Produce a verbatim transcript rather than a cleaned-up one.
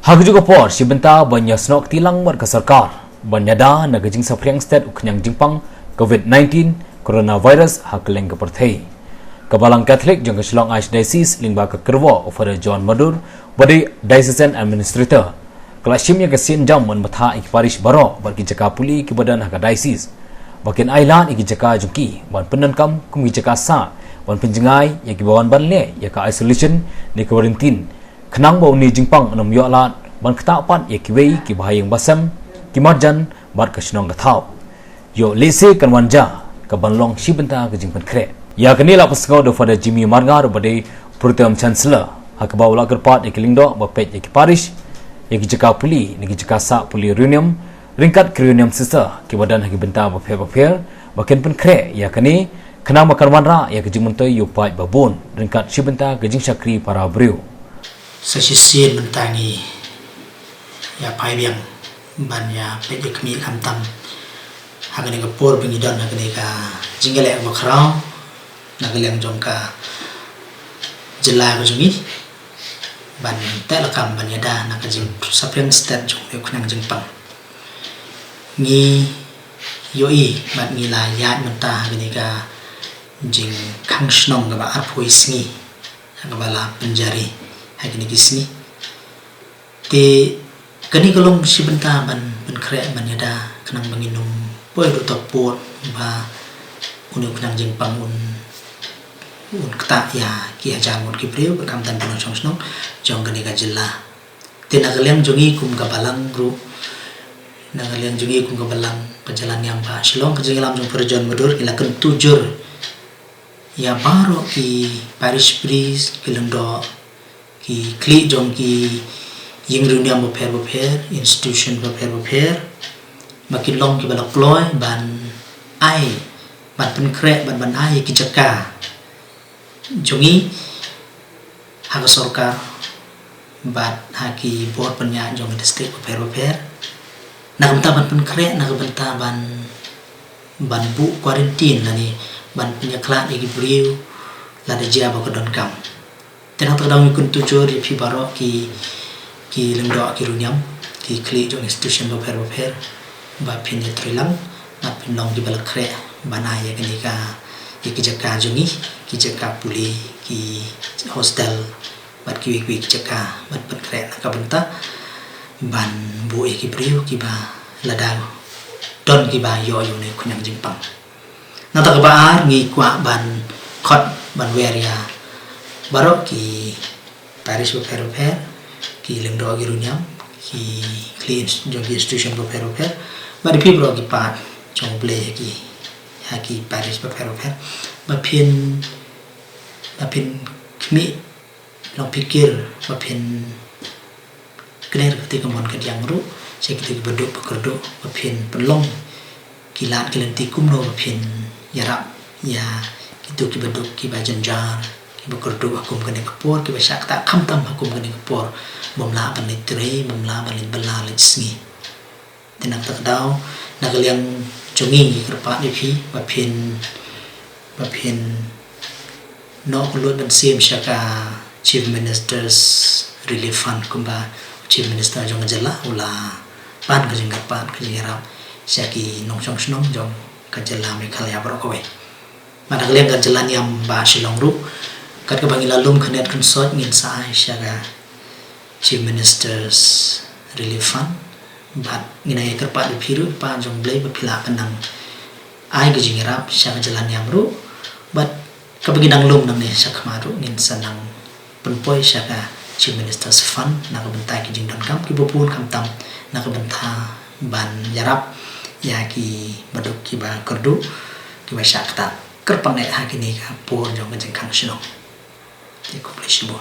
Ha kajuh ka por, shi bynta ban ïasnoh kti lang bad ka sorkar ban ïada na ka jingsaphriang stet u khñiang jingpang COVID nineteen coronavirus ha kylleng ka pyrthei, ka Balang Katholik jong ka Shillong Archdiocese lyngba ka kyrwoh u Father John Madur, ba dei Diocesan Administrator, ka la shim ïa ka sienjam ban bthah ïa ki parish baroh bad ki jaka pule kiba don ha ka diocese ba kin ailad ïa ki jaka jong ki ban pyndonkam kum ki jaka sah ban pynjngai ïa kiba wan ban leh ïa ka isolation ne quarantine, khnang ba une u jingpang un ym ïoh lad ban ktah pat ïa kiwei ki bahaïing bahasem, ki marjan bad ka shnong ka thaw. Ïoh lehse kan wan jia ka ban long shi bynta ka jingpynkhreh. Ïa kane la pynsngew da Father Jimmy Marngar uba dei Pro Tem Chancellor, ha kaba u la kyrpad ïa ki lyngdoh ba peit ïa ki parish, ïa ki jaka pule ne ki jaka sah pule riewniam, ryngkat ki riewniam sister kiba don ha ki bynta bapher bapher ba kin pynkhreh ïa kane, khnang ba kan wanrah ïa ka jingmyntoi ïa u paid ba bun ryngkat shi bynta ka jingshakri para briew. Sa shisien mynta ngi ïa phai biang ban ïa peit ïa khmih khamtam ha kane ka por ba ngi don ha kane ka jingïaleh kaba khraw na ka liang jong ka jylla ka jong ngi, ban teh lakam ban ïada na ka jingsaphriang stet jong une u khñiang jingpang. Ngi ïohi bad ngi la ïaid mynta ha kane ka jingkhang shnong kaba arphew sngi ha kaba la pynjari ha kine ki sngi. Te kane ka long shi bynta ban pynkhreh ban ïada khnang ba ngin ym poi ruh ta pud ba une u khñiang jingpang un, un ktah ïa ki hajar ngut ki briew, khamtam ki nongshong shnong jong kane ka jylla. Te na ka liang jong ngi kum ka balang ruh, na ka liang jong ngi kum ka balang ka jylla niam ba Shillong, ka jingïalam jong Father John Madur, ngi la kyntu jur ïa baroh ki parish priest, ki lyngdoh, ki khlieh jong ki ïing riewniam bapher bapher, institution bapher bapher, ba kin long kiba la kloi ban ai, ban pynkhreh, ban, ban ai ki jaka jong ngi ha ka sorkar bad ha ki bor pynïaid jong ka district bapher bapher, na ka bynta ban pynkhreh, na ka bynta ban, ban buh quarantine lane ban pynïakhlad ïa ki briew lada jia ba ka donkam. Te nangta ka daw ngi kyntu jur ïa phi baroh ki, ki lyngdoh ki riewniam, ki khlieh jong institution bapher bapher, ba phin ïatreilang bad phin long kiba la khreh ban ai ïa kane ka, ïa ki jaka jong ngi, ki jaka pule, ki hostel bad kiwei kiwei ki jaka, ban pynkhreh na ka bynta ban buh ïa ki briew kiba lada don kiba ïoh ïa une u khñiang jingpang. Nangta kaba ar ngi kwah ban khot ban wer ïa baroh ki parish bapher bapher, ki lyngdoh ki riewniam, ki khlieh ins-, jong ki institution bapher bapher, bad ïa phi baroh ki paid jong U Blei ha ki, ha ki parish bapher bapher, ba phin, ba phin khmih, long pyrkhat, ba phin kner kata ka mon ka diang ruh sha kita kiba duk ba kyrduh, ba phin pynlong ki lad ki lynti kumno ba phin ïarap ïa kito kiba duk, kiba jynjar, kiba kyrduh ha kum kane ka por, kiba shah ktah khamtam ha kum kane ka por, bym lah ban leit trei, bym lah ban leit bylla leit sngi. Te nangta ka daw, na ka liang jong ngi ngi kyrpad ïa phi ba phin, ba phin noh kyllut ban shim sha ka Chief Minister's Relief Fund, kumba Chief Minister jong ka jylla u la pan ka jingkyrpad, ka jingïarap sha ki nongshong shnong jong ka jylla Meghalaya baroh kawei. Bad na ka liang ka jylla niam ba Shillong ruh, kat kaba ngi la lum kynnoh kynsoh, ngin sa ai sha ka Chief Minister's Relief Fund. Bad ngin ïa kyrpad ïa phi ruh, pa jong U Blei, ba phi lah ban nang ai ka jingïarap sha ka jylla niam ruh. Bad kaba ngi dang lum nangne shakhmat ruh, ngin sa nang pynpoi sha ka Chief Minister's Fund na ka bynta ki jingdonkam kiba bun, khamtam na ka bynta ban ïarap ïa kiba duk, kiba kyrduh, kiba shah ktah kyrpang eh ha kine ki por jong ka jingkhang shnong. Te khublei shibun.